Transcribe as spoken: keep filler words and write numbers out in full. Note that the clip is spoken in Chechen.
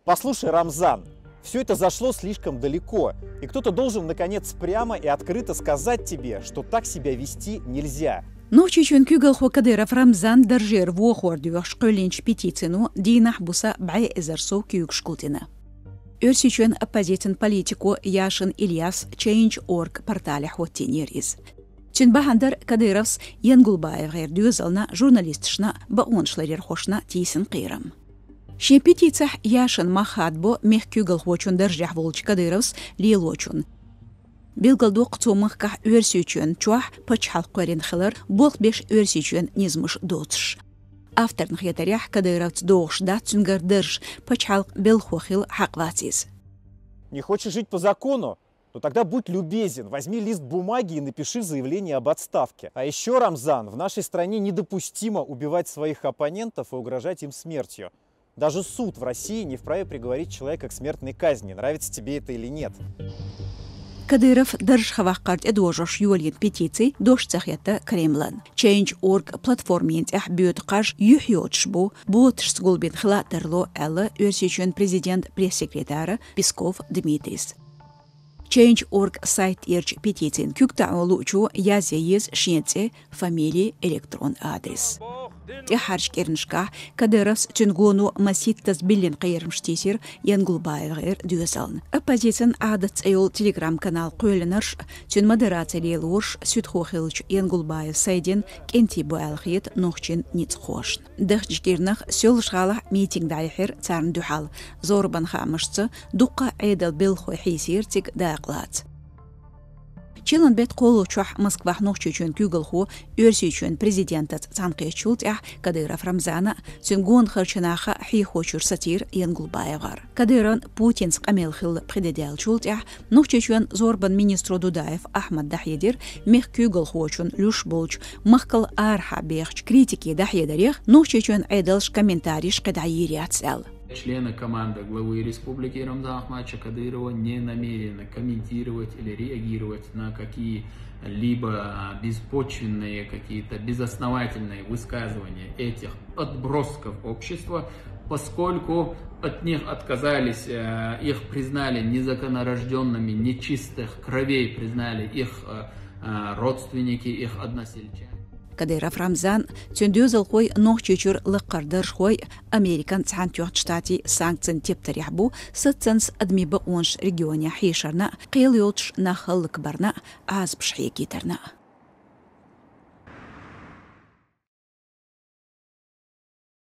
Послушай, Рамзан, все это зашло слишком далеко, и кто-то должен, наконец, прямо и открыто сказать тебе, что так себя вести нельзя. Нохчийчуьн куьйгалхо Кадыров Рамзан даржера вохор доьхуш кхоьллинчу петицина дийнахь-буса бӀе эзар сов куьйгаш гулдина. Оьрсийчоьнан оппозицин политико Яшин Ильяс Change Org порталехь хӀоттийнера иза. Цуьнан бахьана дара Кадыровс ЯнгулбаевгӀеран доьзална, журналисташна, бакъонашларъярхошна тийсина кхерам. Шен петицехь Яшина мах хадабо мехкан куьйгалхочун даржехь волчу Кадыровс лелочунна. Билгалдоккху цо махкахь Оьрсийчоьнна чохь пачхьалкх кхоьрина хилар, болх беш Оьрсийчоьнан низамаш доцуш. Авторна хетарехь, Кадыровца догӀуш дац цуьнгара дарж, пачхьалкхан белхахо хила хьакъ вац иза. Не хочешь жить по закону? Ну тогда будь любезен, возьми лист бумаги и напиши заявление об отставке. А еще, Рамзан, в нашей стране недопустимо убивать своих оппонентов и угрожать им смертью. Даже суд в России не вправе приговорить человека к смертной казни, нравится тебе это или нет. Кадыров дарж хьаваккхар тӀедожош йолийна петици дош ца хетта Кремлан. Change Org платформина тӀехь боьду кхаж юьхь йоцуш бу, боташца гулбина хила а тарло, аьлла Оьрсийчоьнан президентан пресс-секретара Песков Дмитрийс. Change Org сайт тӀерачу петицин куьг таӀо луучо язъян еза шен цӀе, фамили, электрон адрес. ТӀаьххьарчу кӀиранашкахь Кадыровс, цуьнан гоно масийттаза биллина кхерамаш тийсира ЯнгулбаевгӀеран доьзална. Оппозицин Ӏадат цӀе йолу телеграм-канал кхоьллинарш, цуьнан модераци лелорш суьдхо хиллачу Янгулбаев Сайдин кӀентий бу аьлла хета нохчийн ницкъахошна. Даханчу кӀирнах Соьлжа-ГӀалахь митинг дӀаяьхьира царна дуьхьал. Зорбанан хаамашца, дуккха а Ӏедалан белхахой хьийсийра цига дакъалаца. Чиллан беттан кхоалгӀачохь Москвахь Нохчийчоьнан куьйгалхо Оьрсийчоьнан президентаца цхьаьнакхеччул тӀаьхьа Кадыров Рамзана а, цуьнан гонахарчу наха а хьехочуьра сацийра ЯнгулбаевгӀар. Кадыровн Путинца къамел хилла пхи де даьллачул тӀаьхьа Нохчийчоьнан зорбанан министро Дудаев Ахьмада дӀахьедира мехкан куьйгалхочун луьйш болчу, махкал арахьа бехачу критике дӀахьедарех Нохчийчоьнан Ӏедалша комментарийш кхидӀа йийр яц аьлла. Члены команды главы республики Рамзана Ахматовича Кадырова не намерены комментировать или реагировать на какие-либо беспочвенные, какие-то безосновательные высказывания этих отбросков общества, поскольку от них отказались, э, их признали незаконнорождёнными, нечистых кровей признали их, э, э, родственники, их односельчане. Кадыров Рамзан, цуьнан доьзалхой, Нохчийчуьра лакхара даржхой Американ Цхьаьнатоьхначу Штатийн санкцийн тептарехь бу, саццанца адамийн бакъонаш регионехь хьешарна а, кхел йоцуш нах хӀаллакбарна а, Ӏазапаш хьегийтарна а.